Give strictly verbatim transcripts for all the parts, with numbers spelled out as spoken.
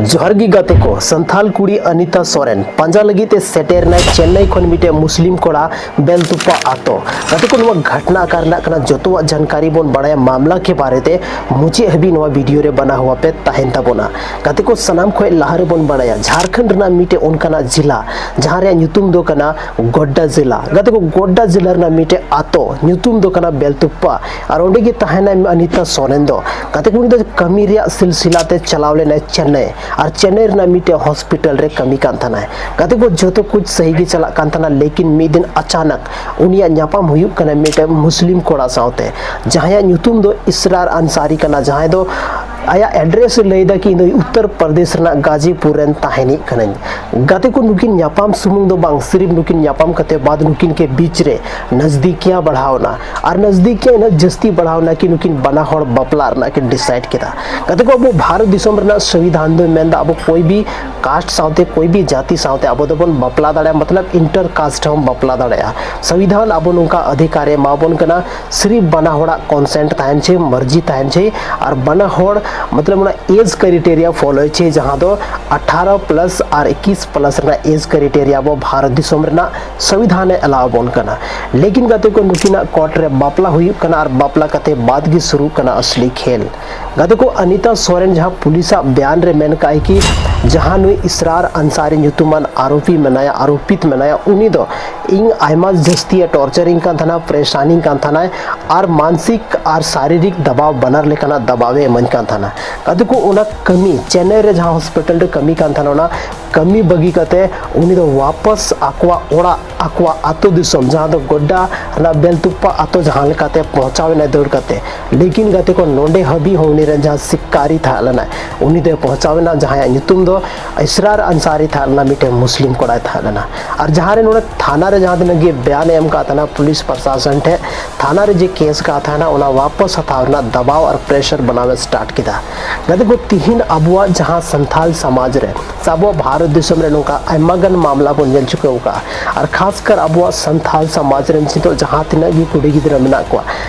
ᱡᱚᱦᱟᱨ ᱜᱮ ᱜᱟᱛᱮ ᱠᱚ, ᱥᱟᱱᱛᱷᱟᱞ ᱠᱩᱲᱤ ᱟᱱᱤᱛᱟ ᱥᱚᱨᱮᱱ ᱯᱟᱸᱡᱟ ᱞᱟᱹᱜᱤᱫ ᱛᱮ ᱥᱮᱴᱮᱨ ᱮᱱᱟᱭ ᱪᱮᱱᱱᱟᱭ ᱠᱷᱚᱱ ᱢᱤᱫᱴᱮᱡ ᱢᱩᱥᱞᱤᱢ ᱠᱚᱲᱟ ᱵᱮᱞᱛᱩᱯᱟ ᱟᱛᱳ᱾ ᱜᱟᱛᱮ ᱠᱚ, ᱱᱚᱣᱟ ᱜᱷᱚᱴᱱᱟ ᱚᱠᱟ ᱨᱮᱱᱟᱜ ᱠᱟᱱᱟ, ᱡᱚᱛᱚᱣᱟᱜ ᱡᱟᱱᱠᱟᱨᱤ ᱵᱚᱱ ᱵᱟᱲᱟᱭᱟ ᱢᱟᱢᱞᱟ ᱠᱮ ᱵᱟᱨᱮ ᱛᱮ᱾ ᱢᱩᱪᱟᱹᱫ ᱦᱟᱹᱵᱤᱡ ᱱᱚᱣᱟ ᱵᱷᱤᱰᱤᱭᱳ ᱨᱮ ᱵᱟᱱᱟ ᱦᱚᱣᱟ ᱯᱮ ᱛᱟᱦᱮᱱ ᱛᱟᱵᱚᱱᱟ᱾ ᱜᱟᱛᱮ ᱠᱚ, ᱥᱟᱱᱟᱢ ᱠᱷᱚᱱ ᱞᱟᱦᱟ ᱨᱮᱵᱚᱱ ᱵᱟᱲᱟᱭᱟ ᱡᱷᱟᱲᱠᱷᱚᱸᱰ ᱨᱮᱱᱟᱜ ᱢᱤᱫᱴᱮᱡ ᱚᱱᱠᱟᱱᱟᱜ ᱡᱮᱞᱟ ᱡᱟᱦᱟᱸ ᱨᱮᱭᱟᱜ ᱧᱩᱛᱩᱢ ᱫᱚ ᱠᱟᱱᱟ ᱜᱳᱰᱰᱟ ᱡᱮᱞᱟ᱾ ᱜᱟᱛᱮ ᱠᱚ, ᱜᱳᱰᱰᱟ ᱡᱮᱞᱟ ᱨᱮᱱᱟᱜ ᱢᱤᱫᱴᱮᱡ ᱟᱛᱳ ᱧᱩᱛᱩᱢ ᱫᱚ ᱠᱟᱱᱟ ᱵᱮᱞᱛᱩᱯᱟ᱾ ᱟᱨ ᱚᱸᱰᱮ ᱜᱮ ᱛᱟᱦᱮᱱᱟᱭ ᱟᱱᱤᱛᱟ ᱥᱚᱨᱮᱱ ᱫᱚ᱾ ᱜᱟᱛᱮ ᱠᱚ, ᱩᱱᱤ ᱫᱚ ᱠᱟᱹᱢᱤ ᱨᱮᱭᱟᱜ ᱥᱤᱞᱥᱤᱞᱟ ᱛᱮ ᱪᱟᱞᱟᱣ ᱞᱮᱱᱟᱭ ᱪᱮᱱᱱᱟᱭ᱾ ᱟᱨ ᱪᱮᱱᱱᱟᱭ ᱨᱮᱱᱟᱜ ᱢᱤᱫᱴᱮᱡ ᱦᱚᱥᱯᱤᱴᱟᱞ ᱨᱮ ᱠᱟᱹᱢᱤ ᱠᱟᱱ ᱛᱟᱦᱮᱱᱟᱭ᱾ ᱜᱟᱛᱮ ᱠᱚ, ᱡᱚᱛᱚ ᱠᱩᱪ ᱥᱟᱹᱦᱤ ᱜᱮ ᱪᱟᱞᱟᱜ ᱠᱟᱱ ᱛᱟᱦᱮᱱᱟ, ᱞᱮᱠᱤᱱ ᱢᱤᱫ ᱫᱤᱱ ᱟᱪᱟᱱᱟᱠ ᱩᱱᱤᱭᱟᱜ ᱧᱟᱯᱟᱢ ᱦᱩᱭᱩᱜ ᱠᱟᱱᱟ ᱢᱤᱫᱴᱮᱡ ᱢᱩᱥᱞᱤᱢ ᱠᱚᱲᱟ ᱥᱟᱶᱛᱮ, ᱡᱟᱦᱟᱸᱭᱟᱜ ᱧᱩᱛᱩᱢ ᱫᱚ ᱤᱥᱨᱟᱨ ᱟᱱᱥᱟᱨᱤ ᱠᱟᱱᱟ, ᱡᱟᱦᱟᱸᱭ ᱫᱚ ᱟᱭᱟᱜ ᱮᱰᱨᱮᱥ ᱮ ᱞᱟᱹᱭ ᱮᱫᱟ ᱠᱤ ᱤᱧ ᱫᱚ ᱩᱛᱛᱚᱨ ᱯᱨᱚᱫᱮᱥ ᱨᱮᱱᱟᱜ ᱜᱟᱡᱤᱯᱩᱨ ᱨᱮᱱ ᱛᱟᱦᱮᱱᱤᱡ ᱠᱟᱹᱱᱟᱹᱧ᱾ ᱜᱟᱛᱮ ᱠᱚ, ᱱᱩᱠᱤᱱ ᱧᱟᱯᱟᱢ ᱥᱩᱢᱩᱝ ᱫᱚ ᱵᱟᱝ, ᱥᱤᱨᱤᱯ ᱱᱩᱠᱤᱱ ᱧᱟᱯᱟᱢ ᱠᱟᱛᱮ ᱵᱟᱫ ᱱᱩᱠᱤᱱ ᱠᱮ ᱵᱤᱪ ᱨᱮ ᱱᱟᱡᱫᱤᱠᱤᱭᱟᱸ ᱵᱟᱲᱦᱟᱣ ᱮᱱᱟ᱾ ᱟᱨ ᱱᱟᱡᱫᱤᱠᱤᱭᱟᱸ ᱤᱱᱟᱹᱜ ᱡᱟᱹᱥᱛᱤ ᱵᱟᱲᱦᱟᱣ ᱮᱱᱟ ᱠᱤ ᱱᱩᱠᱤᱱ ᱵᱟᱱᱟ ᱦᱚᱲ ᱵᱟᱯᱞᱟ ᱨᱮᱱᱟᱜ ᱠᱤᱱ ᱰᱤᱥᱟᱭᱤᱰ ᱠᱮᱫᱟ᱾ ᱜᱟᱛᱮ ᱠᱚ, ᱟᱵᱚ ᱵᱷᱟᱨᱚᱛ ᱫᱤᱥᱚᱢ ᱨᱮᱱᱟᱜ ᱥᱚᱝᱵᱤᱫᱷᱟᱱ ᱫᱚᱭ ᱢᱮᱱᱫᱟ ᱟᱵᱚ ᱠᱚᱭ ᱵᱤ ᱠᱟᱥᱴ ᱥᱟᱶᱛᱮ ᱠᱚᱭ ᱵᱤ ᱡᱟᱹᱛᱤ ᱥᱟᱶᱛᱮ ᱟᱵᱚ ᱫᱚᱵᱚᱱ ᱵᱟᱯᱞᱟ ᱫᱟᱲᱮᱭᱟᱜᱼᱟ, ᱢᱚᱛᱞᱚᱵ ᱤᱱᱴᱟᱨ ᱠᱟᱥᱴ ᱦᱚᱸ ᱵᱟᱯᱞᱟ ᱫᱟᱲᱮᱭᱟᱜᱼᱟ᱾ ᱥᱚᱝᱵᱤᱫᱷᱟᱱ ᱟᱵᱚ ᱱᱚᱝᱠᱟ ᱚᱫᱷᱤᱠᱟᱨ ᱮ ᱮᱢᱟ ᱵᱚᱱ ᱠᱟᱱᱟ, ᱥᱤᱨᱤᱯ ᱵᱟᱱᱟ ᱦᱚᱲᱟᱜ ᱠᱚᱱᱥᱮᱱᱴ ᱛᱟᱦᱮᱱ ᱪᱟᱹᱦᱤ, ᱢᱟᱨᱡᱤ ᱛᱟᱦᱮᱱ ᱪᱟᱹᱦᱤ, ᱟᱨ ᱵᱟᱱᱟ ᱦᱚᱲ ᱢᱚᱛᱞᱚᱵ ᱚᱱᱟ ᱮᱡᱽ ᱠᱨᱟᱭᱴᱮᱨᱤᱭᱟ ᱯᱷᱚᱞᱳᱭ ᱪᱟᱹᱦᱤ, ᱡᱟᱦᱟᱸ ᱫᱚ ᱟᱴᱷᱟᱨᱚ ᱯᱞᱟᱥ ᱟᱨ ᱤᱠᱤᱥ ᱯᱞᱟᱥ ᱨᱮᱱᱟᱜ ᱮᱡᱽ ᱠᱨᱟᱭᱴᱮᱨᱤᱭᱟ ᱟᱵᱚ ᱵᱷᱟᱨᱚᱛ ᱫᱤᱥᱚᱢ ᱨᱮᱱᱟᱜ ᱥᱚᱝᱵᱤᱫᱷᱟᱱ ᱮ ᱮᱞᱟᱣ ᱟᱵᱚᱱ ᱠᱟᱱᱟ᱾ ᱞᱮᱠᱤᱱ ᱜᱟᱛᱮ ᱠᱚ, ᱱᱩᱠᱤᱱᱟᱜ ᱠᱳᱨᱴ ᱨᱮ ᱵᱟᱯᱞᱟ ᱦᱩᱭᱩᱜ ᱠᱟᱱᱟ ᱟᱨ ᱵᱟᱯᱞᱟ ᱠᱟᱛᱮ ᱵᱟᱫ ᱜᱮ ᱥᱩᱨᱩᱜ ᱠᱟᱱᱟ ᱟᱥᱞᱤ ᱠᱷᱮᱞ᱾ ᱜᱟᱛᱮ ᱠᱚ, ᱟᱱᱤᱛᱟ ᱥᱚᱨᱮᱱ ᱡᱟᱦᱟᱸ ᱯᱩᱞᱤᱥᱟᱜ ᱵᱮᱭᱟᱱ ᱨᱮ ᱢᱮᱱ ᱠᱟᱜᱼᱟᱭ ᱠᱤ ᱡᱟᱦᱟᱸ ᱱᱩᱭ ᱤᱥᱨᱟᱨ ᱟᱱᱥᱟᱨᱤ ᱧᱩᱛᱩᱢᱟᱱ ᱟᱨᱳᱯᱤ ᱢᱮᱱᱟᱭᱟ, ᱟᱨᱳᱯᱤᱛ ᱢᱮᱱᱟᱭᱟ, ᱩᱱᱤ ᱫᱚ ᱤᱧ ᱟᱭᱢᱟ ᱡᱟᱹᱥᱛᱤ ᱮ ᱴᱚᱨᱪᱟᱨᱤᱧ ᱠᱟᱱ ᱛᱟᱦᱮᱱᱟ, ᱯᱨᱮᱥᱟᱱᱤᱧ ᱠᱟᱱ ᱛᱟᱦᱮᱱᱟᱭ ᱟᱨ ᱢᱟᱱᱥᱤᱠ ᱟᱨ ᱥᱟᱨᱤᱨᱤᱠ ᱫᱟᱵᱟᱣ ᱵᱟᱱᱟᱨ ᱞᱮᱠᱟᱱᱟᱜ ᱫᱟᱵᱟᱣ ᱮ ᱤᱢᱟᱹᱧ ᱠᱟᱱ ᱛᱟᱦᱮᱱᱟ᱾ ᱜᱟᱛᱮ ᱠᱚ, ᱚᱱᱟ ᱠᱟᱹᱢᱤ ᱪᱮᱱᱱᱟᱭ ᱨᱮ ᱡᱟᱦᱟᱸ ᱦᱚᱥᱯᱤᱴᱟᱞ ᱨᱮ ᱠᱟᱹᱢᱤ ᱠᱟᱱ ᱛᱟᱦᱮᱱᱟ, ᱚᱱᱟ ᱠᱟᱹᱢᱤ ᱵᱟᱹᱜᱤ ᱠᱟᱛᱮ ᱩᱱᱤ ᱫᱚ ᱣᱟᱯᱟᱥ ᱟᱠᱚᱣᱟᱜ ᱚᱲᱟᱜ, ᱟᱠᱚᱣᱟᱜ ᱟᱛᱳ ᱫᱤᱥᱚᱢ, ᱡᱟᱦᱟᱸ ᱫᱚ ᱜᱚᱰᱰᱟ ᱨᱮᱱᱟᱜ ᱵᱮᱞᱛᱩᱯᱯᱟ ᱟᱛᱳ, ᱡᱟᱦᱟᱸ ᱞᱮᱠᱟᱛᱮ ᱯᱳᱸᱣᱪᱷᱟᱣ ᱮᱱᱟᱭ ᱫᱟᱹᱲ ᱠᱟᱛᱮ᱾ ᱞᱮᱠᱤᱱ ᱜᱟᱛᱮ ᱠᱚ, ᱱᱚᱰᱮ ᱦᱟᱹᱵᱤᱡ ᱦᱚᱸ ᱩᱱᱤ ᱨᱮᱱ ᱡᱟᱦᱟᱸ ᱥᱤᱠᱟᱨᱤ ᱛᱟᱦᱮᱸ ᱞᱮᱱᱟᱭ, ᱩᱱᱤ ᱫᱚᱭ ᱯᱳᱸᱣᱪᱷᱟᱣ ᱮᱱᱟ, ᱡᱟᱦᱟᱸᱭᱟᱜ ᱧᱩᱛᱩᱢ ᱫᱚ ᱤᱥᱨᱟᱨ ᱟᱱᱥᱟᱨᱤ ᱛᱟᱦᱮᱸ ᱞᱮᱱᱟ, ᱢᱤᱫᱴᱮᱱ ᱢᱩᱥᱞᱤᱢ ᱠᱚᱲᱟᱭ ᱛᱟᱦᱮᱸ ᱞᱮᱱᱟ᱾ ᱟᱨ ᱡᱟᱦᱟᱸ ᱨᱮ ᱱᱚᱰᱮ ᱛᱷᱟᱱᱟ ᱨᱮ ᱡᱟᱦᱟᱸ ᱛᱤᱱᱟᱹᱜ ᱜᱮ ᱵᱮᱭᱟᱱ ᱮ ᱮᱢ ᱠᱟᱜ ᱛᱟᱦᱮᱱᱟ ᱯᱩᱞᱤᱥ ᱯᱨᱚᱥᱟᱥᱚᱱ ᱴᱷᱮᱱ, ᱛᱷᱟᱱᱟ ᱨᱮ ᱡᱮ ᱠᱮᱥ ᱠᱟᱜ ᱛᱟᱦᱮᱱᱟ, ᱚᱱᱟ ᱣᱟᱯᱚᱥ ᱦᱟᱛᱟᱣ ᱨᱮᱱᱟᱜ ᱫᱟᱵᱟᱣ ᱟᱨ ᱯᱨᱮᱥᱟᱨ ᱵᱮᱱᱟᱣ ᱮ ᱥᱴᱟᱨᱴ ᱠᱮᱫᱟ᱾ ᱜᱟᱛᱮ ᱠᱚ, ᱛᱤᱦᱤᱧ ᱟᱵᱚᱣᱟᱜ ᱡᱟᱦᱟᱸ ᱥᱟᱱᱛᱷᱟᱞ ᱥᱚᱢᱟᱡᱽ ᱨᱮ ᱥᱮ ᱟᱵᱚᱣᱟᱜ ᱵᱷᱟᱨᱚᱛ ᱫᱤᱥᱚᱢ ᱨᱮ ᱱᱚᱝᱠᱟ ᱟᱭᱢᱟ ᱜᱟᱱ ᱢᱟᱢᱞᱟ ᱵᱚᱱ ᱧᱮᱞ ᱪᱩᱠᱟᱹᱣ ᱟᱠᱟᱫᱼᱟ᱾ ᱟᱨ ᱠᱷᱟᱥ ᱠᱟᱨ ᱟᱵᱚᱣᱟᱜ ᱥᱟᱱᱛᱟᱲ ᱥᱚᱢᱟᱡᱽ ᱨᱮᱱ ᱱᱤᱛᱚᱜ ᱡᱟᱦᱟᱸ ᱛᱤᱱᱟᱹᱜ ᱜᱮ ᱠᱩᱲᱤ ᱜᱤᱫᱽᱨᱟᱹ ᱢᱮᱱᱟᱜ ᱠᱚᱣᱟ,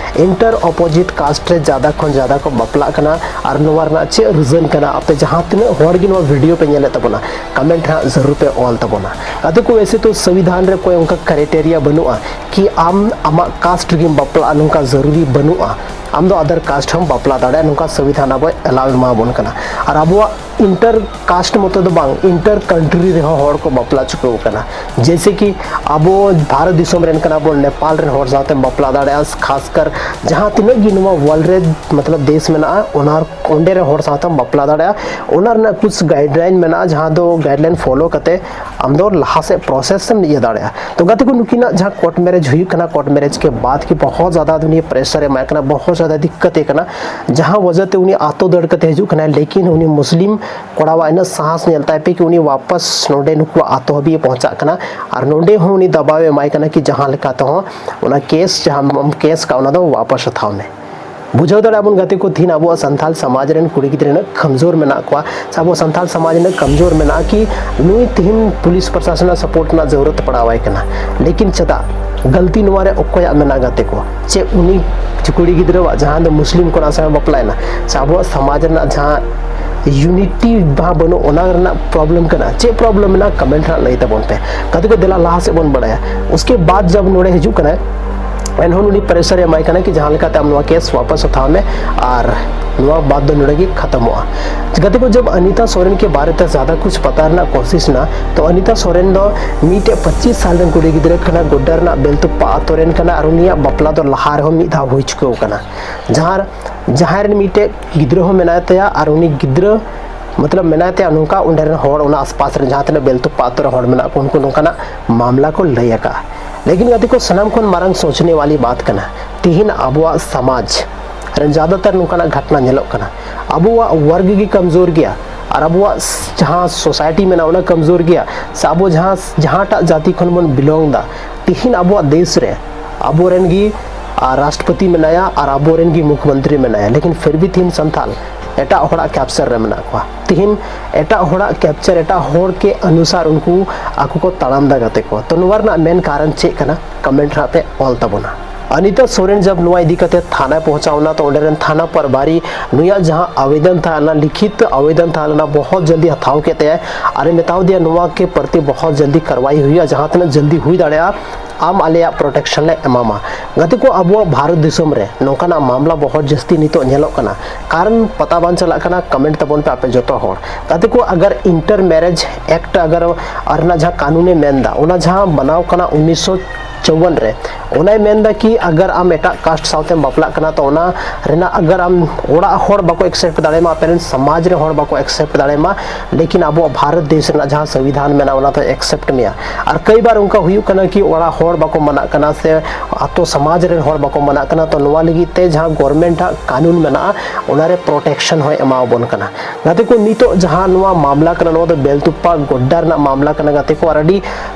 ᱤᱱᱴᱟᱨ ᱚᱯᱳᱡᱤᱴ ᱠᱟᱥᱴ ᱨᱮ ᱡᱟᱫᱟ ᱠᱷᱚᱱ ᱡᱟᱫᱟ ᱠᱚ ᱵᱟᱯᱞᱟᱜ ᱠᱟᱱᱟ᱾ ᱟᱨ ᱱᱚᱣᱟ ᱨᱮᱱᱟᱜ ᱪᱮᱫ ᱨᱤᱡᱚᱱ ᱠᱟᱱᱟ? ᱟᱯᱮ ᱡᱟᱦᱟᱸ ᱛᱤᱱᱟᱹᱜ ᱦᱚᱲ ᱜᱮ ᱱᱚᱣᱟ ᱵᱷᱤᱰᱤᱭᱳ ᱯᱮ ᱧᱮᱞᱮᱫ ᱛᱟᱵᱚᱱᱟ, ᱠᱚᱢᱮᱱᱴ ᱨᱮ ᱦᱟᱸᱜ ᱡᱟᱹᱨᱩᱲ ᱯᱮ ᱚᱞ ᱛᱟᱵᱚᱱᱟ᱾ ᱜᱟᱛᱮ ᱠᱚ, ᱣᱮᱥᱮ ᱛᱚ ᱥᱚᱝᱵᱤᱫᱷᱟᱱ ᱨᱮ ᱠᱚᱭ ᱚᱱᱠᱟ ᱠᱨᱟᱭᱴᱮᱨᱤᱭᱟ ᱵᱟᱹᱱᱩᱜᱼᱟ ᱠᱤ ᱟᱢ ᱟᱢᱟᱜ ᱠᱟᱥᱴ ᱨᱮᱜᱮᱢ ᱵᱟᱯᱞᱟᱜᱼᱟ, ᱱᱚᱝᱠᱟ ᱡᱟᱹᱨᱩᱨᱤ ᱵᱟᱹᱱᱩᱜᱼᱟ᱾ ᱟᱢ ᱫᱚ ᱟᱫᱟᱨ ᱠᱟᱥᱴ ᱦᱚᱸᱢ ᱵᱟᱯᱞᱟ ᱫᱟᱲᱮᱭᱟᱜᱼᱟ, ᱱᱚᱝᱠᱟ ᱥᱚᱝᱵᱤᱫᱷᱟᱱ ᱟᱵᱚᱭ ᱮᱞᱟᱣ ᱮᱢᱟᱵᱚᱱ ᱠᱟᱱᱟ᱾ ᱟᱨ ᱟᱵᱚᱣᱟᱜ ᱤᱱᱴᱟᱨ ᱠᱟᱥᱴ ᱢᱚᱛᱚ ᱫᱚ ᱵᱟᱝ, ᱤᱱᱴᱟᱨ ᱠᱟᱱᱴᱨᱤ ᱨᱮᱦᱚᱸ ᱦᱚᱲ ᱠᱚ ᱵᱟᱯᱞᱟ ᱪᱩᱠᱟᱹᱣ ᱠᱟᱱᱟ᱾ ᱡᱮᱭᱥᱮ ᱠᱤ ᱟᱵᱚ ᱵᱷᱟᱨᱚᱛ ᱫᱤᱥᱚᱢ ᱨᱮᱱ ᱠᱟᱱᱟ ᱵᱚᱱ, ᱱᱮᱯᱟᱞ ᱨᱮᱱ ᱦᱚᱲ ᱥᱟᱶᱛᱮᱢ ᱵᱟᱯᱞᱟ ᱫᱟᱲᱮᱭᱟᱜᱼᱟ᱾ ᱠᱷᱟᱥ ᱠᱟᱨ ᱡᱟᱦᱟᱸ ᱛᱤᱱᱟᱹᱜ ᱜᱮ ᱱᱚᱣᱟ ᱣᱟᱨᱞᱰ ᱨᱮ ᱢᱚᱛᱞᱚᱵ ᱫᱮᱥ ᱢᱮᱱᱟᱜᱼᱟ, ᱚᱱᱟ ᱚᱸᱰᱮ ᱨᱮ ᱦᱚᱲ ᱥᱟᱶᱛᱮᱢ ᱵᱟᱯᱞᱟ ᱫᱟᱲᱮᱭᱟᱜᱼᱟ᱾ ᱚᱱᱟ ᱨᱮᱱᱟᱜ ᱠᱩᱪ ᱜᱟᱭᱤᱰᱞᱟᱭᱤᱱ ᱢᱮᱱᱟᱜᱼᱟ, ᱡᱟᱦᱟᱸ ᱫᱚ ᱜᱟᱭᱤᱰᱞᱟᱭᱤᱱ ᱯᱷᱚᱞᱳ ᱠᱟᱛᱮ ᱟᱢ ᱫᱚ ᱞᱟᱦᱟ ᱥᱮᱫ ᱯᱨᱚᱥᱮᱥ ᱮᱢ ᱤᱭᱟᱹ ᱫᱟᱲᱮᱭᱟᱜᱼᱟ᱾ ᱛᱚ ᱜᱟᱛᱮ ᱠᱚ, ᱱᱩᱠᱤᱱᱟᱜ ᱡᱟᱦᱟᱸ ᱠᱳᱨᱴ ᱢᱮᱨᱮᱡᱽ ᱦᱩᱭᱩᱜ ᱠᱟᱱᱟ, ᱠᱳᱨᱴ ᱢᱮᱨᱮᱡᱽ ᱠᱮ ᱵᱟᱫ ᱠᱤ ᱵᱚᱦᱚᱛ ᱡᱟᱫᱟ ᱫᱩᱱᱤᱭᱟᱹ ᱯᱨᱮᱥᱟᱨ ᱮ ᱮᱢᱟᱭ ᱠᱟᱱᱟ, ᱵᱚᱦᱚᱛ ᱡᱟᱫᱟ ᱫᱤᱠᱠᱟᱛ ᱮ ᱠᱟᱱᱟ, ᱡᱟᱦᱟᱸ ᱣᱟᱡᱟ ᱛᱮ ᱩᱱᱤ ᱟᱛᱳ ᱫᱟᱹᱲ ᱠᱟᱛᱮ ᱦᱤᱡᱩᱜ ᱠᱟᱱᱟᱭ᱾ ᱞᱮᱠᱤᱱ ᱩᱱᱤ ᱢᱩᱥᱞᱤᱢ ᱠᱚᱲᱟᱣᱟᱜ ᱤᱱᱟᱹᱜ ᱥᱟᱦᱟᱥ ᱧᱮᱞ ᱛᱟᱭ ᱯᱮ ᱠᱤ ᱩᱱᱤ ᱣᱟᱯᱟᱥ ᱱᱚᱰᱮ ᱱᱩᱠᱩᱣᱟᱜ ᱟᱛᱳ ᱦᱟᱹᱵᱤᱡ ᱮ ᱯᱚᱦᱚᱸᱪᱟᱜ ᱠᱟᱱᱟ᱾ ᱟᱨ ᱱᱚᱰᱮ ᱦᱚᱸ ᱩᱱᱤ ᱫᱟᱵᱟᱣ ᱮ ᱮᱢᱟᱭ ᱠᱟᱱᱟ ᱠᱤ ᱡᱟᱦᱟᱸ ᱞᱮᱠᱟ ᱛᱮᱦᱚᱸ ᱚᱱᱟ ᱠᱮᱥ, ᱡᱟᱦᱟᱸ ᱟᱢ ᱠᱮᱥ ᱠᱟᱜ, ᱚᱱᱟ ᱫᱚ ᱣᱟᱯᱟᱥ ᱦᱟᱛᱟᱣ ᱢᱮ᱾ ᱵᱩᱡᱷᱟᱹᱣ ᱫᱟᱲᱮᱭᱟᱜ ᱵᱚᱱ ᱜᱟᱛᱮ ᱠᱚ, ᱛᱤᱦᱤᱧ ᱟᱵᱚᱣᱟᱜ ᱥᱟᱱᱛᱟᱲ ᱥᱚᱢᱟᱡᱽ ᱨᱮᱱ ᱠᱩᱲᱤ ᱜᱤᱫᱽᱨᱟᱹ ᱨᱮᱱᱟᱜ ᱠᱟᱢᱡᱳᱨ ᱢᱮᱱᱟᱜ ᱠᱚᱣᱟ, ᱥᱮ ᱟᱵᱚ ᱥᱟᱱᱛᱟᱲ ᱥᱚᱢᱟᱡᱽ ᱨᱮᱱᱟᱜ ᱠᱟᱢᱡᱳᱨ ᱢᱮᱱᱟᱜᱼᱟ ᱠᱤ ᱱᱩᱭ ᱛᱤᱦᱤᱧ ᱯᱩᱞᱤᱥ ᱯᱨᱚᱥᱟᱥᱚᱱ ᱨᱮᱱᱟᱜ ᱥᱟᱯᱳᱨᱴ ᱨᱮᱱᱟᱜ ᱡᱟᱹᱨᱩᱲᱟᱛ ᱯᱟᱲᱟᱣ ᱟᱭ ᱠᱟᱱᱟ᱾ ᱞᱮᱠᱤᱱ ᱪᱮᱫᱟᱜ ᱜᱟᱹᱞᱛᱤ ᱱᱚᱣᱟ ᱨᱮ ᱚᱠᱚᱭᱟᱜ ᱢᱮᱱᱟᱜᱼᱟ ᱜᱟᱛᱮ ᱠᱚ? ᱪᱮᱫ ᱩᱱᱤ ᱠᱩᱲᱤ ᱜᱤᱫᱽᱨᱟᱹᱣᱟᱜ ᱡᱟᱦᱟᱸ ᱫᱚ ᱢᱩᱥᱞᱤᱢ ᱠᱚᱲᱟ ᱥᱟᱶ ᱵᱟᱯᱞᱟᱭᱮᱱᱟ, ᱥᱮ ᱟᱵᱚᱣᱟᱜ ᱥᱚᱢᱟᱡᱽ ᱨᱮᱱᱟᱜ ᱡᱟᱦᱟᱸ ᱤᱭᱩᱱᱤᱴᱤ ᱵᱟᱦᱟ ᱵᱟᱹᱱᱩᱜ, ᱚᱱᱟ ᱨᱮᱱᱟᱜ ᱯᱨᱚᱵᱞᱮᱢ ᱠᱟᱱᱟ? ᱪᱮᱫ ᱯᱨᱚᱵᱞᱮᱢ ᱢᱮᱱᱟᱜᱼᱟ, ᱠᱚᱢᱮᱱᱴ ᱨᱮ ᱞᱟᱹᱭ ᱛᱟᱵᱚᱱ ᱯᱮ᱾ ᱜᱟᱛᱮ ᱠᱚ, ᱫᱮᱞᱟ ᱞᱟᱦᱟ ᱥᱮᱫ ᱵᱚᱱ ᱵᱟᱲᱟᱭᱟ᱾ ᱩᱥᱠᱮ ᱵᱟᱫ ᱡᱟᱵ ᱱᱚᱰᱮ ᱦᱤᱡᱩᱜ ᱠᱟᱱᱟᱭ, ᱮᱱᱦᱚᱸ ᱩᱱᱤ ᱯᱨᱮᱥᱟᱨ ᱮ ᱮᱢᱟᱭ ᱠᱟᱱᱟ ᱠᱤ ᱡᱟᱦᱟᱸ ᱞᱮᱠᱟᱛᱮ ᱟᱢ ᱱᱚᱣᱟ ᱠᱮᱥ ᱣᱟᱯᱟᱥ ᱦᱟᱛᱟᱣ ᱢᱮ ᱟᱨ ᱱᱚᱣᱟ ᱵᱟᱫ ᱫᱚ ᱱᱚᱰᱮ ᱜᱮ ᱠᱷᱟᱛᱚᱢᱚᱜᱼᱟ᱾ ᱜᱟᱛᱮ ᱠᱚ, ᱡᱟᱵ ᱟᱱᱤᱛᱟ ᱥᱚᱨᱮᱱ ᱠᱮ ᱵᱟᱨᱮ ᱛᱮ ᱡᱟᱫᱟ ᱠᱩᱪ ᱯᱟᱛᱟ ᱨᱮᱱᱟᱜ ᱠᱳᱥᱤᱥ ᱱᱟ, ᱛᱚ ᱟᱱᱤᱛᱟ ᱥᱚᱨᱮᱱ ᱫᱚ ᱢᱤᱫᱴᱮᱡ ᱯᱚᱸᱪᱤᱥ ᱥᱟᱞ ᱨᱮᱱ ᱠᱩᱲᱤ ᱜᱤᱫᱽᱨᱟᱹ ᱠᱟᱱᱟ, ᱜᱚᱰᱰᱟ ᱨᱮᱱᱟᱜ ᱵᱮᱞᱛᱩᱯᱯᱟ ᱟᱛᱳ ᱨᱮᱱ ᱠᱟᱱᱟ ᱟᱨ ᱩᱱᱤᱭᱟᱜ ᱵᱟᱯᱞᱟ ᱫᱚ ᱞᱟᱦᱟ ᱨᱮᱦᱚᱸ ᱢᱤᱫ ᱫᱷᱟᱣ ᱦᱩᱭ ᱪᱩᱠᱟᱹᱣ ᱠᱟᱱᱟ᱾ ᱡᱟᱦᱟᱸ, ᱡᱟᱦᱟᱸᱭ ᱨᱮᱱ ᱢᱤᱫᱴᱮᱡ ᱜᱤᱫᱽᱨᱟᱹ ᱦᱚᱸ ᱢᱮᱱᱟᱭ ᱛᱟᱭᱟ ᱟᱨ ᱩᱱᱤ ᱜᱤᱫᱽᱨᱟᱹ ᱢᱚᱛᱞᱚᱵ ᱢᱮᱱᱟᱭ ᱛᱟᱭᱟ, ᱱᱚᱝᱠᱟ ᱚᱸᱰᱮ ᱨᱮᱱ ᱦᱚᱲ, ᱚᱱᱟ ᱟᱥᱯᱟᱥ ᱨᱮ ᱡᱟᱦᱟᱸ ᱛᱤᱱᱟᱹᱜ ᱵᱮᱞᱛᱩᱯᱯᱟ ᱟᱛᱳ ᱨᱮ ᱦᱚᱲ ᱢᱮᱱᱟᱜ ᱠᱚ, ᱩᱱᱠᱩ ᱱᱚᱝᱠᱟᱱᱟᱜ ᱢᱟᱢᱞᱟ ᱠᱚ ᱞᱟᱹᱭ ᱟᱠᱟᱫᱼᱟ᱾ ᱞᱮᱠᱤᱱ ᱜᱟᱛᱮ ᱠᱚ, ᱥᱟᱱᱟᱢ ᱠᱷᱚᱱ ᱢᱟᱨᱟᱝ ᱥᱳᱪᱱᱮ ᱣᱟᱞᱤ ᱵᱟᱛ ᱠᱟᱱᱟ, ᱛᱤᱦᱤᱧ ᱟᱵᱚᱣᱟᱜ ᱥᱚᱢᱟᱡᱽ ᱨᱮ ᱡᱟᱫᱟᱛᱟᱨ ᱱᱚᱝᱠᱟᱱᱟᱜ ᱜᱷᱚᱴᱱᱟ ᱧᱮᱞᱚᱜ ᱠᱟᱱᱟ᱾ ᱟᱵᱚᱣᱟᱜ ᱣᱟᱨᱜᱽ ᱜᱮ ᱠᱚᱢᱡᱳᱨ ᱜᱮᱭᱟ ᱟᱨ ᱟᱵᱚᱣᱟᱜ ᱡᱟᱦᱟᱸ ᱥᱳᱥᱟᱭᱴᱤ ᱢᱮᱱᱟᱜᱼᱟ, ᱚᱱᱟ ᱠᱚᱢᱡᱳᱨ ᱜᱮᱭᱟ, ᱥᱮ ᱟᱵᱚ ᱡᱟᱦᱟᱸ, ᱡᱟᱦᱟᱸᱴᱟᱜ ᱡᱟᱹᱛᱤ ᱠᱷᱚᱱ ᱵᱚᱱ ᱵᱤᱞᱚᱝ ᱫᱟ, ᱛᱤᱦᱤᱧ ᱟᱵᱚᱣᱟᱜ ᱫᱮᱥ ᱨᱮ ᱟᱵᱚᱨᱮᱱ ᱜᱮ, ᱟᱨ, ᱨᱟᱥᱴᱨᱚᱯᱚᱛᱤ ᱢᱮᱱᱟᱭᱟ ᱟᱨ ᱟᱵᱚᱨᱮᱱ ᱜᱮ ᱢᱩᱠᱷᱭᱚᱢᱚᱱᱛᱨᱤ ᱢᱮᱱᱟᱭᱟ, ᱞᱮᱠᱤᱱ ᱯᱷᱤᱨ ᱵᱷᱤ ᱛᱤᱦᱤᱧ ᱥᱟᱱᱛᱟᱞ ᱮᱴᱟᱜ ᱦᱚᱲᱟᱜ ᱠᱮᱯᱪᱟᱨ ᱨᱮ ᱢᱮᱱᱟᱜ ᱠᱚᱣᱟ᱾ ᱛᱤᱦᱤᱧ ᱮᱴᱟᱜ ᱦᱚᱲᱟᱜ ᱠᱮᱯᱪᱟᱨ, ᱮᱴᱟᱜ ᱦᱚᱲ ᱠᱮ ᱚᱱᱩᱥᱟᱨ ᱩᱱᱠᱩ ᱟᱠᱚ ᱠᱚ ᱛᱟᱲᱟᱢ ᱫᱟ ᱜᱟᱛᱮ ᱠᱚ᱾ ᱛᱚ ᱱᱚᱣᱟ ᱨᱮᱱᱟᱜ ᱢᱮᱱ ᱠᱟᱨᱚᱱ ᱪᱮᱫ ᱠᱟᱱᱟ? ᱠᱚᱢᱮᱱᱴ ᱨᱮ ᱯᱮ ᱚᱞ ᱛᱟᱵᱚᱱᱟ᱾ ᱟᱱᱤᱛᱟ ᱥᱚᱨᱮᱱ ᱡᱟᱵ ᱱᱚᱣᱟ ᱤᱫᱤ ᱠᱟᱛᱮ ᱛᱷᱟᱱᱟᱭ ᱯᱚᱦᱪᱟᱣ ᱮᱱᱟ, ᱛᱚ ᱚᱸᱰᱮ ᱨᱮᱱ ᱛᱷᱟᱱᱟ ᱯᱨᱚᱵᱷᱟᱨᱤ ᱱᱩᱭᱟᱜ ᱡᱟᱦᱟᱸ ᱟᱵᱮᱫᱚᱱ ᱛᱟᱦᱮᱸ ᱞᱮᱱᱟ, ᱞᱤᱠᱷᱤᱛ ᱟᱵᱮᱫᱚᱱ ᱛᱟᱦᱮᱸ ᱞᱮᱱᱟ, ᱵᱚᱦᱚᱛ ᱡᱚᱞᱫᱤ ᱦᱟᱛᱟᱣ ᱠᱮᱫ ᱛᱟᱭᱟ᱾ ᱟᱨᱮ ᱢᱮᱛᱟᱣ ᱫᱮᱭᱟ, ᱱᱚᱣᱟ ᱠᱮ ᱯᱨᱚᱛᱤ ᱵᱚᱦᱚᱛ ᱡᱚᱞᱫᱤ ᱠᱟᱨᱣᱟᱭ ᱦᱩᱭᱩᱜᱼᱟ, ᱡᱟᱦᱟᱸ ᱛᱤᱱᱟᱹᱜ ᱡᱚᱞᱫᱤ ᱦᱩᱭ ᱫᱟᱲᱮᱭᱟᱜᱼᱟ ᱟᱢ ᱟᱞᱮᱭᱟᱜ ᱯᱨᱚᱴᱮᱠᱥᱚᱱ ᱞᱮ ᱮᱢᱟᱢᱟ᱾ ᱜᱟᱛᱮ ᱠᱚ, ᱟᱵᱚᱣᱟᱜ ᱵᱷᱟᱨᱚᱛ ᱫᱤᱥᱚᱢ ᱨᱮ ᱱᱚᱝᱠᱟᱱᱟᱜ ᱢᱟᱢᱞᱟ ᱵᱚᱦᱚᱛ ᱡᱟᱹᱥᱛᱤ ᱱᱤᱛᱚᱜ ᱧᱮᱞᱚᱜ ᱠᱟᱱᱟ᱾ ᱠᱟᱨᱚᱱ ᱯᱟᱛᱟ ᱵᱟᱝ ᱪᱟᱞᱟᱜ ᱠᱟᱱᱟ, ᱠᱚᱢᱮᱱᱴ ᱛᱟᱵᱚᱱ ᱯᱮ ᱟᱯᱮ ᱡᱚᱛᱚ ᱦᱚᱲ᱾ ᱜᱟᱛᱮ ᱠᱚ, ᱟᱜᱟᱨ ᱤᱱᱴᱟᱨ ᱢᱮᱨᱮᱡᱽ ᱮᱠᱴ ᱟᱜᱟᱨ ᱟᱨ ᱨᱮᱱᱟᱜ ᱡᱟᱦᱟᱸ ᱠᱟᱹᱱᱩᱱᱮ ᱢᱮᱱᱫᱟ, ᱚᱱᱟ ᱡᱟᱦᱟᱸ ᱵᱮᱱᱟᱣ ᱠᱟᱱᱟ ᱩᱱᱤᱥᱥᱚ ᱪᱚᱣᱟᱱ ᱨᱮ, ᱚᱱᱟᱭ ᱢᱮᱱᱫᱟ ᱠᱤ ᱟᱜᱟᱨ ᱟᱢ ᱮᱴᱟᱜ ᱠᱟᱥᱴ ᱥᱟᱶᱛᱮᱢ ᱵᱟᱯᱞᱟᱜ ᱠᱟᱱᱟ, ᱛᱚ ᱚᱱᱟ ᱨᱮᱱᱟᱜ ᱟᱜᱟᱨ ᱟᱢ ᱚᱲᱟᱜ ᱦᱚᱲ ᱵᱟᱠᱚ ᱮᱠᱥᱮᱯᱴ ᱫᱟᱲᱮᱭᱟᱢᱟ, ᱟᱯᱮ ᱨᱮᱱ ᱥᱚᱢᱟᱡᱽ ᱨᱮ ᱦᱚᱲ ᱵᱟᱠᱚ ᱮᱠᱥᱮᱯᱴ ᱫᱟᱲᱮᱭᱟᱢᱟ, ᱞᱮᱠᱤᱱ ᱟᱵᱚᱣᱟᱜ ᱵᱷᱟᱨᱚᱛ ᱫᱮᱥ ᱨᱮᱱᱟᱜ ᱡᱟᱦᱟᱸ ᱥᱚᱝᱵᱤᱫᱷᱟᱱ ᱢᱮᱱᱟᱜᱼᱟ, ᱚᱱᱟ ᱫᱚ ᱮᱠᱥᱮᱯᱴ ᱢᱮᱭᱟ᱾ ᱟᱨ ᱠᱟᱹᱭ ᱵᱟᱨ ᱚᱱᱠᱟ ᱦᱩᱭᱩᱜ ᱠᱟᱱᱟ ᱠᱤ ᱚᱲᱟᱜ ᱦᱚᱲ ᱵᱟᱠᱚ ᱢᱟᱱᱟᱜ ᱠᱟᱱᱟ ᱥᱮ ᱟᱛᱳ ᱥᱚᱢᱟᱡᱽ ᱨᱮᱱ ᱦᱚᱲ ᱵᱟᱠᱚ ᱢᱟᱱᱟᱜ ᱠᱟᱱᱟ, ᱛᱚ ᱱᱚᱣᱟ ᱞᱟᱹᱜᱤᱫ ᱛᱮ ᱡᱟᱦᱟᱸ ᱜᱚᱨᱢᱮᱱᱴ ᱟᱜ ᱠᱟᱹᱱᱩᱱ ᱢᱮᱱᱟᱜᱼᱟ, ᱚᱱᱟᱨᱮ ᱯᱨᱚᱴᱮᱠᱥᱚᱱ ᱦᱚᱸᱭ ᱮᱢᱟᱣᱟᱵᱚᱱ ᱠᱟᱱᱟ᱾ ᱜᱟᱛᱮ ᱠᱚ, ᱱᱤᱛᱚᱜ ᱡᱟᱦᱟᱸ ᱱᱚᱣᱟ ᱢᱟᱢᱞᱟ ᱠᱟᱱᱟ, ᱱᱚᱣᱟ ᱫᱚ ᱵᱮᱞᱛᱩᱯᱯᱟ ᱜᱚᱰᱰᱟ ᱨᱮᱱᱟᱜ ᱢᱟᱢᱞᱟ ᱠᱟᱱᱟ ᱜᱟᱛᱮ ᱠᱚ, ᱟᱨ ᱟᱹᱰᱤ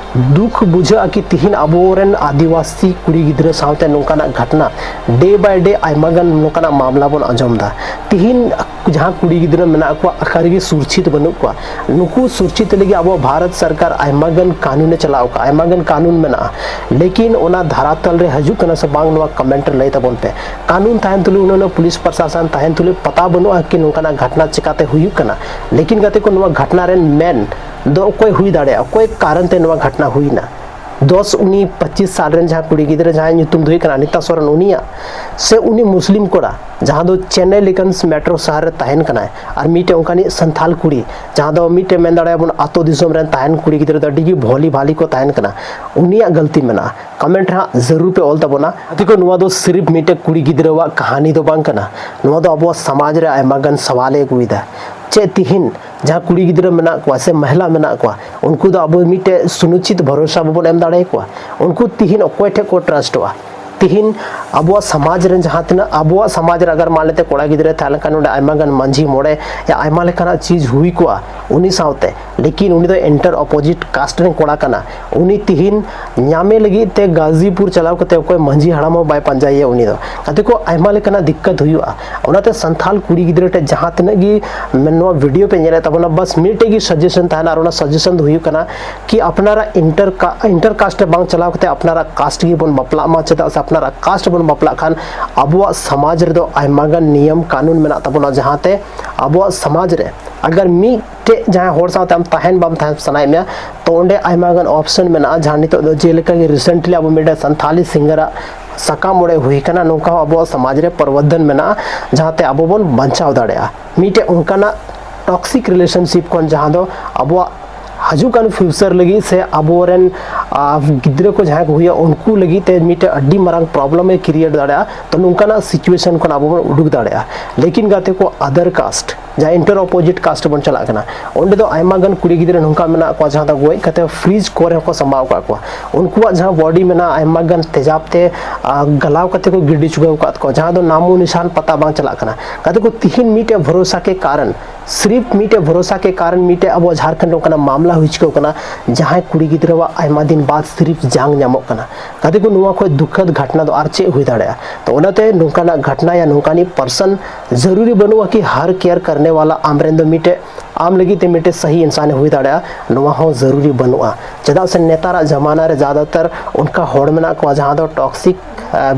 ᱫᱩᱠ ᱵᱩᱡᱷᱟᱹᱜᱼᱟ ᱠᱤ ᱛᱤᱦᱤᱧ ᱟᱵᱚᱨᱮᱱ ᱟᱹᱫᱤᱵᱟᱹᱥᱤ ᱠᱩᱲᱤ ᱜᱤᱫᱽᱨᱟᱹ ᱥᱟᱶᱛᱮ ᱱᱚᱝᱠᱟᱱᱟᱜ ᱜᱷᱟᱴᱱᱟ, ᱰᱮ ᱵᱟᱭ ᱰᱮ ᱟᱭᱢᱟ ᱜᱟᱱ ᱱᱚᱝᱠᱟᱱᱟᱜ ᱢᱟᱢᱞᱟ ᱵᱚᱱ ᱟᱸᱡᱚᱢ ᱮᱫᱟ᱾ ᱛᱤᱦᱤᱧ ᱡᱟᱦᱟᱸ ᱠᱩᱲᱤ ᱜᱤᱫᱽᱨᱟᱹ ᱢᱮᱱᱟᱜ ᱠᱚᱣᱟ, ᱚᱠᱟ ᱨᱮᱜᱮ ᱥᱩᱨᱪᱷᱤᱛ ᱵᱟᱹᱱᱩᱜ ᱠᱚᱣᱟ᱾ ᱱᱩᱠᱩ ᱥᱩᱨᱪᱷᱤᱛ ᱞᱟᱹᱜᱤᱫ ᱟᱵᱚ ᱵᱷᱟᱨᱚᱛ ᱥᱚᱨᱠᱟᱨ ᱟᱭᱢᱟ ᱜᱟᱱ ᱠᱟᱹᱱᱩᱱᱮ ᱪᱟᱞᱟᱣ ᱟᱠᱟᱫᱼᱟ, ᱟᱭᱢᱟ ᱜᱟᱱ ᱠᱟᱹᱱᱩᱱ ᱢᱮᱱᱟᱜᱼᱟ, ᱞᱮᱠᱤᱱ ᱚᱱᱟ ᱫᱷᱟᱨᱟᱛᱟᱞ ᱨᱮ ᱦᱤᱡᱩᱜ ᱠᱟᱱᱟ ᱥᱮ ᱵᱟᱝ, ᱱᱚᱣᱟ ᱠᱚᱢᱮᱱᱴ ᱨᱮ ᱞᱟᱹᱭ ᱛᱟᱵᱚᱱ ᱯᱮ᱾ ᱠᱟᱹᱱᱩᱱ ᱛᱟᱦᱮᱱ ᱛᱩᱞᱩᱡ, ᱩᱱᱟᱹᱜ ᱩᱱᱟᱹᱜ ᱯᱩᱞᱤᱥ ᱯᱨᱚᱥᱟᱥᱚᱱ ᱛᱟᱦᱮᱱ ᱛᱩᱞᱩᱡ ᱯᱟᱛᱟ ᱵᱟᱹᱱᱩᱜᱼᱟ ᱠᱤ ᱱᱚᱝᱠᱟᱱᱟᱜ ᱜᱷᱟᱴᱱᱟ ᱪᱤᱠᱟᱛᱮ ᱦᱩᱭᱩᱜ ᱠᱟᱱᱟ᱾ ᱞᱮᱠᱤᱱ ᱜᱟᱛᱮ ᱠᱚ, ᱱᱚᱣᱟ ᱜᱷᱟᱴᱱᱟ ᱨᱮᱱ ᱢᱮᱱ ᱫᱚ ᱚᱠᱚᱭ ᱦᱩᱭ ᱫᱟᱲᱮᱭᱟᱜᱼᱟ, ᱚᱠᱚᱭ ᱠᱟᱨᱚᱱ ᱛᱮ ᱱᱚᱣᱟ ᱜᱷᱟᱴᱱᱟ ᱦᱩᱭᱱᱟ? ᱫᱚᱥ ᱩᱱᱤ ᱯᱚᱸᱪᱤᱥ ᱥᱟᱞ ᱨᱮᱱ ᱡᱟᱦᱟᱸ ᱠᱩᱲᱤ ᱜᱤᱫᱽᱨᱟᱹ, ᱡᱟᱦᱟᱸᱭ ᱧᱩᱛᱩᱢ ᱫᱚ ᱦᱩᱭᱩᱜ ᱠᱟᱱᱟ ᱟᱱᱤᱛᱟ ᱥᱚᱨᱮᱱ, ᱩᱱᱤᱭᱟᱜ ᱥᱮ ᱩᱱᱤ ᱢᱩᱥᱞᱤᱢ ᱠᱚᱲᱟ ᱡᱟᱦᱟᱸ ᱫᱚ ᱪᱮᱱᱱᱟᱭ ᱞᱮᱠᱟᱱ ᱢᱮᱴᱨᱳ ᱥᱟᱦᱟᱨ ᱨᱮ ᱛᱟᱦᱮᱱ ᱠᱟᱱᱟᱭ, ᱟᱨ ᱢᱤᱫᱴᱮᱱ ᱚᱱᱠᱟᱱᱤᱡ ᱥᱟᱱᱛᱷᱟᱞ ᱠᱩᱲᱤ ᱡᱟᱦᱟᱸ ᱫᱚ ᱢᱤᱫᱴᱮᱱ ᱢᱮᱱ ᱫᱟᱲᱮᱭᱟᱜᱼᱟ ᱵᱚᱱ ᱟᱛᱳ ᱫᱤᱥᱚᱢ ᱨᱮᱱ ᱛᱟᱦᱮᱱ ᱠᱩᱲᱤ ᱜᱤᱫᱽᱨᱟᱹ ᱫᱚ ᱟᱹᱰᱤ ᱜᱮ ᱵᱷᱚᱞᱤ ᱵᱷᱟᱞᱤ ᱠᱚ ᱛᱟᱦᱮᱱ ᱠᱟᱱᱟ, ᱩᱱᱤᱭᱟᱜ ᱜᱟᱹᱞᱛᱤ ᱢᱮᱱᱟᱜᱼᱟ? ᱠᱚᱢᱮᱱᱴ ᱨᱮ ᱦᱟᱸᱜ ᱡᱟᱹᱨᱩᱲ ᱯᱮ ᱚᱞ ᱛᱟᱵᱚᱱᱟ᱾ ᱜᱟᱛᱮ ᱠᱚ, ᱱᱚᱣᱟ ᱫᱚ ᱥᱤᱨᱤᱯ ᱢᱤᱫᱴᱮᱱ ᱠᱩᱲᱤ ᱜᱤᱫᱽᱨᱟᱹᱣᱟᱜ ᱠᱟᱹᱦᱱᱤ ᱫᱚ ᱵᱟᱝ ᱠᱟᱱᱟ, ᱱᱚᱣᱟ ᱫᱚ ᱟᱵᱚᱣᱟᱜ ᱥᱚᱢᱟᱡᱽ ᱨᱮ ᱟᱭᱢᱟ ᱜᱟᱱ ᱥᱟᱣᱟᱞᱮ ᱟᱹᱜᱩᱭᱮᱫᱟ᱾ ᱪᱮᱫ ᱛᱤᱦᱤᱧ ᱡᱟᱦᱟᱸ ᱠᱩᱲᱤ ᱜᱤᱫᱽᱨᱟᱹ ᱢᱮᱱᱟᱜ ᱠᱚᱣᱟ ᱥᱮ ᱢᱚᱦᱤᱞᱟ ᱢᱮᱱᱟᱜ ᱠᱚᱣᱟ, ᱩᱱᱠᱩ ᱫᱚ ᱟᱵᱚ ᱢᱤᱫᱴᱮᱡ ᱥᱩᱱᱤᱪᱪᱤᱛ ᱵᱷᱚᱨᱚᱥᱟ ᱵᱟᱵᱚᱱ ᱮᱢ ᱫᱟᱲᱮᱭᱟᱠᱚᱣᱟ? ᱩᱱᱠᱩ ᱛᱤᱦᱤᱧ ᱚᱠᱚᱭ ᱴᱷᱮᱡ ᱠᱚ ᱴᱨᱟᱥᱴᱚᱜᱼᱟ? ᱛᱤᱦᱤᱧ ᱟᱵᱚᱣᱟᱜ ᱥᱚᱢᱟᱡᱽ ᱨᱮᱱ ᱡᱟᱦᱟᱸ ᱛᱤᱱᱟᱹᱜ ᱟᱵᱚᱣᱟᱜ ᱥᱚᱢᱟᱡᱽ ᱨᱮ ᱟᱜᱟᱨ ᱢᱟᱱ ᱞᱮᱛᱮ ᱠᱚᱲᱟ ᱜᱤᱫᱽᱨᱟᱹᱭ ᱛᱟᱦᱮᱸ ᱞᱮᱱᱠᱷᱟᱱ ᱱᱚᱰᱮ ᱟᱭᱢᱟ ᱜᱟᱱ ᱢᱟᱹᱡᱷᱤ ᱢᱚᱬᱮ ᱭᱟ ᱟᱭᱢᱟ ᱞᱮᱠᱟᱱᱟᱜ ᱪᱤᱡᱽ ᱦᱩᱭ ᱠᱚᱜᱼᱟ ᱩᱱᱤ ᱥᱟᱶᱛᱮ, ᱞᱮᱠᱤᱱ ᱩᱱᱤ ᱫᱚ ᱤᱱᱴᱟᱨ ᱚᱯᱳᱡᱤᱴ ᱠᱟᱥᱴ ᱨᱮᱱ ᱠᱚᱲᱟ ᱠᱟᱱᱟ᱾ ᱩᱱᱤ ᱛᱤᱦᱤᱧ ᱧᱟᱢᱮ ᱞᱟᱹᱜᱤᱫ ᱛᱮ ᱜᱟᱡᱤᱯᱩᱨ ᱪᱟᱞᱟᱣ ᱠᱟᱛᱮ ᱚᱠᱚᱭ ᱢᱟᱹᱡᱷᱤ ᱦᱟᱲᱟᱢ ᱦᱚᱸ ᱵᱟᱭ ᱯᱟᱸᱡᱟᱭᱮᱭᱟ ᱩᱱᱤ ᱫᱚ᱾ ᱜᱟᱛᱮ ᱠᱚ, ᱟᱭᱢᱟ ᱞᱮᱠᱟᱱᱟᱜ ᱫᱤᱠᱠᱟᱛ ᱦᱩᱭᱩᱜᱼᱟ᱾ ᱚᱱᱟᱛᱮ ᱥᱟᱱᱛᱷᱟᱞ ᱠᱩᱲᱤ ᱜᱤᱫᱽᱨᱟᱹ ᱴᱷᱮᱱ ᱡᱟᱦᱟᱸ ᱛᱤᱱᱟᱹᱜ ᱜᱮ ᱱᱚᱣᱟ ᱵᱷᱤᱰᱤᱭᱳ ᱯᱮ ᱧᱮᱞᱮᱫ ᱛᱟᱵᱚᱱᱟ, ᱵᱟᱥ ᱢᱤᱫᱴᱮᱡ ᱜᱮ ᱥᱟᱡᱮᱥᱚᱱ ᱛᱟᱦᱮᱱᱟ, ᱟᱨ ᱚᱱᱟ ᱥᱟᱡᱮᱥᱚᱱ ᱫᱚ ᱦᱩᱭᱩᱜ ᱠᱟᱱᱟ ᱠᱤ ᱟᱯᱱᱟᱨᱟᱜ ᱤᱱᱴᱟᱨ ᱤᱱᱴᱟᱨ ᱠᱟᱥᱴ ᱨᱮ ᱵᱟᱝ ᱪᱟᱞᱟᱣ ᱠᱟᱛᱮ ᱟᱯᱱᱟᱨᱟᱜ ᱠᱟᱥᱴ ᱜᱮᱵᱚᱱ ᱵᱟᱯᱞᱟᱜ ᱢᱟ, ᱪᱮᱫᱟᱜ ᱥᱮ ᱟᱯᱱᱟᱨᱟᱜ ᱠᱟᱥᱴ ᱵᱚᱱ ᱵᱟᱯᱞᱟᱜ ᱠᱷᱟᱱ ᱟᱵᱚᱣᱟᱜ ᱥᱚᱢᱟᱡᱽ ᱨᱮᱫᱚ ᱟᱭᱢᱟ ᱜᱟᱱ ᱱᱤᱭᱚᱢ ᱠᱟᱹᱱᱩᱱ ᱢᱮᱱᱟᱜ ᱛᱟᱵᱚᱱᱟ, ᱡᱟᱦᱟᱸᱛᱮ ᱟᱵᱚᱣᱟᱜ ᱥᱚᱢᱟᱡᱽ ᱨᱮ ᱟᱜᱟᱨ ᱢᱤᱫᱴᱮᱡ ᱡᱟᱦᱟᱸᱭ ᱦᱚᱲ ᱥᱟᱶᱛᱮ ᱟᱢ ᱛᱟᱦᱮᱱ ᱵᱟᱢ ᱛᱟᱦᱮᱱ ᱥᱟᱱᱟᱭᱮᱫ ᱢᱮᱭᱟ, ᱛᱚ ᱚᱸᱰᱮ ᱟᱭᱢᱟ ᱜᱟᱱ ᱚᱯᱥᱚᱱ ᱢᱮᱱᱟᱜᱼᱟ, ᱡᱟᱦᱟᱸ ᱱᱤᱛᱚᱜ ᱫᱚ ᱡᱮᱞᱮᱠᱟ ᱜᱮ ᱨᱤᱥᱮᱱᱴᱞᱤ ᱟᱵᱚ ᱢᱤᱫᱴᱮᱱ ᱥᱟᱱᱛᱷᱟᱞᱤ ᱥᱤᱝᱜᱟᱨᱟᱜ ᱥᱟᱠᱟᱢ ᱚᱲᱮᱡ ᱦᱩᱭ ᱠᱟᱱᱟ, ᱱᱚᱝᱠᱟ ᱦᱚᱸ ᱟᱵᱚᱣᱟᱜ ᱥᱚᱢᱟᱡᱽ ᱨᱮ ᱯᱚᱨᱤᱵᱚᱨᱛᱚᱱ ᱢᱮᱱᱟᱜᱼᱟ, ᱡᱟᱦᱟᱸᱛᱮ ᱟᱵᱚ ᱵᱚᱱ ᱵᱟᱧᱪᱟᱣ ᱫᱟᱲᱮᱭᱟᱜᱼᱟ ᱢᱤᱫᱴᱮᱡ ᱚᱱᱠᱟᱱᱟᱜ ᱴᱚᱠᱥᱤᱠ ᱨᱤᱞᱮᱥᱚᱱᱥᱤᱯ ᱠᱷᱚᱱ, ᱡᱟᱦᱟᱸ ᱫᱚ ᱟᱵᱚᱣᱟᱜ ᱦᱤᱡᱩᱜ ᱠᱟᱱ ᱯᱷᱤᱭᱩᱪᱟᱨ ᱞᱟᱹᱜᱤᱫ ᱥᱮ ᱟᱵᱚᱨᱮᱱ ᱟᱨ ᱜᱤᱫᱽᱨᱟᱹ ᱠᱚ ᱡᱟᱦᱟᱸᱭ ᱠᱚ ᱦᱩᱭᱩᱜᱼᱟ, ᱩᱱᱠᱩ ᱞᱟᱹᱜᱤᱫ ᱛᱮ ᱢᱤᱫᱴᱮᱱ ᱟᱹᱰᱤ ᱢᱟᱨᱟᱝ ᱯᱨᱚᱵᱞᱮᱢ ᱮ ᱠᱨᱤᱭᱮᱴ ᱫᱟᱲᱮᱭᱟᱜᱼᱟ᱾ ᱛᱚ ᱱᱚᱝᱠᱟᱱᱟᱜ ᱥᱤᱪᱩᱭᱮᱥᱚᱱ ᱠᱷᱚᱱ ᱟᱵᱚ ᱵᱚᱱ ᱩᱰᱩᱠ ᱫᱟᱲᱮᱭᱟᱜᱼᱟ᱾ ᱞᱮᱠᱤᱱ ᱜᱟᱛᱮ ᱠᱚ, ᱟᱫᱟᱨ ᱠᱟᱥᱴ, ᱡᱟᱦᱟᱸ ᱤᱱᱴᱟᱨ ᱚᱯᱳᱡᱤᱴ ᱠᱟᱥᱴ ᱵᱚᱱ ᱪᱟᱞᱟᱜ ᱠᱟᱱᱟ, ᱚᱸᱰᱮ ᱫᱚ ᱟᱭᱢᱟ ᱜᱟᱱ ᱠᱩᱲᱤ ᱜᱤᱫᱽᱨᱟᱹ ᱱᱚᱝᱠᱟ ᱢᱮᱱᱟᱜ ᱠᱚᱣᱟ ᱡᱟᱦᱟᱸ ᱫᱚ ᱜᱚᱡ ᱠᱟᱛᱮ ᱯᱷᱨᱤᱡᱽ ᱠᱚᱨᱮ ᱦᱚᱸᱠᱚ ᱥᱟᱢᱵᱟᱣ ᱟᱠᱟᱫ ᱠᱚᱣᱟ᱾ ᱩᱱᱠᱩᱣᱟᱜ ᱡᱟᱦᱟᱸ ᱵᱚᱰᱤ ᱢᱮᱱᱟᱜᱼᱟ, ᱟᱭᱢᱟ ᱜᱟᱱ ᱛᱮᱡᱟᱵ ᱛᱮ ᱟᱨ ᱜᱟᱞᱟᱣ ᱠᱟᱛᱮ ᱠᱚ ᱜᱤᱰᱤ ᱪᱩᱠᱟᱹᱣ ᱟᱠᱟᱫ ᱠᱚᱣᱟ, ᱡᱟᱦᱟᱸ ᱫᱚ ᱱᱟᱢᱳ ᱱᱤᱥᱟᱱ ᱯᱟᱛᱟ ᱵᱟᱝ ᱪᱟᱞᱟᱜ ᱠᱟᱱᱟ᱾ ᱜᱟᱛᱮ ᱠᱚ, ᱛᱤᱦᱤᱧ ᱢᱤᱫᱴᱮᱡ ᱵᱷᱚᱨᱚᱥᱟ ᱠᱮ ᱠᱟᱨᱚᱱ, ᱥᱤᱨᱤᱯ ᱢᱤᱫᱴᱮᱡ ᱵᱷᱚᱨᱚᱥᱟ ᱠᱮ ᱠᱟᱨᱚᱱ ᱢᱤᱫᱴᱮᱡ ᱟᱵᱚ ᱡᱷᱟᱲᱠᱷᱚᱸᱰ ᱨᱮ ᱚᱱᱠᱟᱱᱟᱜ ᱢᱟᱢᱞᱟ ᱦᱩᱭ ᱪᱩᱠᱟᱹᱣ ᱠᱟᱱᱟ, ᱡᱟᱦᱟᱸᱭ ᱠᱩᱲᱤ ᱜᱤᱫᱽᱨᱟᱹᱣᱟᱜ ᱟᱭᱢᱟ ᱫᱤᱱ ᱵᱟᱫ ᱥᱤᱨᱤᱯ ᱡᱟᱝ ᱧᱟᱢᱚᱜ ᱠᱟᱱᱟ᱾ ᱜᱟᱛᱮ ᱠᱚ, ᱱᱚᱣᱟ ᱠᱷᱚᱡ ᱫᱩᱠᱷᱟᱹᱫ ᱜᱷᱟᱴᱱᱟ ᱫᱚ ᱟᱨ ᱪᱮᱫ ᱦᱩᱭ ᱫᱟᱲᱮᱭᱟᱜᱼᱟ? ᱛᱚ ᱚᱱᱟᱛᱮ ᱱᱚᱝᱠᱟᱱᱟᱜ ᱜᱷᱟᱴᱱᱟ ᱭᱟ ᱱᱚᱝᱠᱟᱱᱤᱡ ᱯᱟᱨᱥᱚᱱ ᱡᱟᱹᱨᱩᱨᱤ ᱵᱟᱹᱱᱩᱜᱼᱟ ᱠᱤ ᱦᱟᱨ ᱠᱮᱭᱟᱨ ᱠᱟᱨᱱᱮ ᱣᱟᱞᱟ ᱟᱢ ᱨᱮᱱ ᱫᱚ ᱢᱤᱫᱴᱮᱡ, ᱟᱢ ᱞᱟᱹᱜᱤᱫ ᱛᱮ ᱢᱤᱫᱴᱮᱡ ᱥᱟᱦᱤ ᱤᱱᱥᱟᱱᱮ ᱦᱩᱭ ᱫᱟᱲᱮᱭᱟᱜᱼᱟ, ᱱᱚᱣᱟ ᱦᱚᱸ ᱡᱟᱹᱨᱩᱨᱤ ᱵᱟᱹᱱᱩᱜᱼᱟ᱾ ᱪᱮᱫᱟᱜ ᱥᱮ ᱱᱮᱛᱟᱨᱟᱜ ᱡᱟᱢᱟᱱᱟ ᱨᱮ ᱡᱟᱫᱟᱛᱟᱨ ᱚᱱᱠᱟ ᱦᱚᱲ ᱢᱮᱱᱟᱜ ᱠᱚᱣᱟ ᱡᱟᱦᱟᱸ ᱫᱚ ᱴᱚᱠᱥᱤᱠ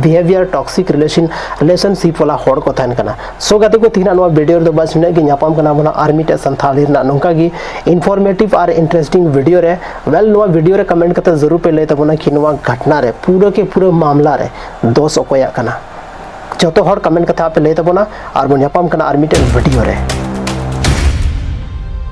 ᱵᱤᱦᱮᱵᱤᱭᱟᱨ, ᱴᱚᱠᱥᱤᱠ ᱨᱤᱞᱮᱥᱚᱱ ᱨᱤᱞᱮᱥᱚᱱᱥᱤᱯ ᱣᱟᱞᱟ ᱦᱚᱲ ᱠᱚ ᱛᱟᱦᱮᱱ ᱠᱟᱱᱟ᱾ ᱥᱳ ᱜᱟᱛᱮ ᱠᱚ, ᱛᱤᱦᱤᱧᱟᱜ ᱱᱚᱣᱟ ᱵᱷᱤᱰᱤᱭᱳ ᱨᱮᱫᱚ ᱵᱟᱥ ᱱᱤᱱᱟᱹᱜ ᱜᱮ᱾ ᱧᱟᱯᱟᱢ ᱠᱟᱱᱟ ᱵᱚᱱ ᱟᱨ ᱢᱤᱫᱴᱮᱡ ᱥᱟᱱᱛᱷᱟᱞᱤ ᱨᱮᱱᱟᱜ ᱱᱚᱝᱠᱟ ᱜᱮ ᱤᱱᱯᱷᱚᱨᱢᱮᱴᱤᱵᱷ ᱟᱨ ᱤᱱᱴᱟᱨᱮᱥᱴᱤᱝ ᱵᱷᱤᱰᱤᱭᱳ ᱨᱮ᱾ ᱣᱮᱞ, ᱱᱚᱣᱟ ᱵᱷᱤᱰᱤᱭᱳ ᱨᱮ ᱠᱚᱢᱮᱱᱴ ᱠᱟᱛᱮ ᱡᱟᱹᱨᱩᱲ ᱯᱮ ᱞᱟᱹᱭ ᱛᱟᱵᱚᱱᱟ ᱠᱤ ᱱᱚᱣᱟ ᱜᱷᱟᱴᱱᱟ ᱨᱮ, ᱯᱩᱨᱟᱹ ᱠᱮ ᱯᱩᱨᱟᱹ ᱢᱟᱢᱞᱟ ᱨᱮ ᱫᱳᱥ ᱚᱠᱚᱭᱟᱜ ᱠᱟᱱᱟ? ᱡᱚᱛᱚ ᱦᱚᱲ ᱠᱚᱢᱮᱱᱴ ᱠᱟᱛᱮ ᱟᱯᱮ ᱞᱟᱹᱭ ᱛᱟᱵᱚᱱᱟ᱾ ᱟᱨ ᱵᱚᱱ ᱧᱟᱯᱟᱢ ᱠᱟᱱᱟ ᱟᱨ ᱢᱤᱫᱴᱮᱱ ᱵᱷᱤᱰᱤᱭᱳ ᱨᱮ᱾